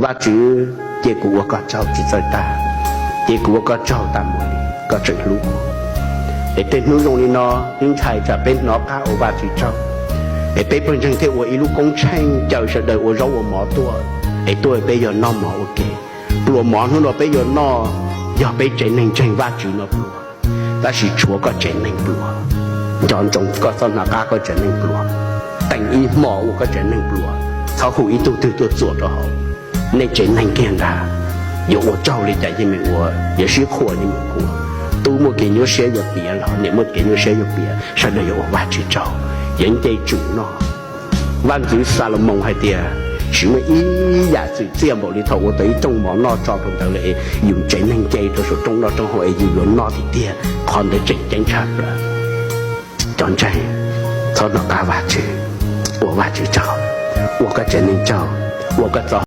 Vajtswv, cia kuv ua koj tsaug tsis txawj tag, cia kuv ua koj tsaug tas mus li, koj tseem hlub kuv. Es tej hnub zoo li no, wb ntshai tsam peb hnov qab ua Vajtswv tsaug, es peb pawg ntseeg thiaj ua ib lub koob tsheej caw sawv daws ua zaub ua mov tuaj, es tuaj peb yuav noj mov ua ke. Pluas mov hnub no peb yuav noj yog peb tsev neeg ntseeg Vajtswv no pluas, tab sis tshuav koj tsev neeg pluas. Nco ntsoov koj txhob hnov qab koj tsev neeg pluas. Teem ib hmo ua koj tsev neeg pluas, txhob hu ib tug twg tuaj txuam rau hauv. Nej tsev neeg kiag ntag, yuav ua tsaug li cas yeej meem ua, yuav sib qhuas yeej meem qhuas. Tub muaj kev nyuaj siab yuav piav los niam muaj kev nyuaj siab yuav piav, sawv daws yuav ua Vajtswv tsaug, yuav nce tsum noj. Vaj ntxwv Xalumoos hais tias, tsis muaj ib yam txwm txiaj npaum li thaum ua tau ib rooj mov noj tso rau ntawd lawm es yus tsev neeg nce rau saum rooj noj rooj haus es yus yuav noj tiag tiag, qhov ntawd tseem ceeb tshaj plaws. Cov ntseeg, txhob hnov qab Vajtswv, ua Vajtswv tsaug, ua koj tsev neeg tsaug, ua koj txoj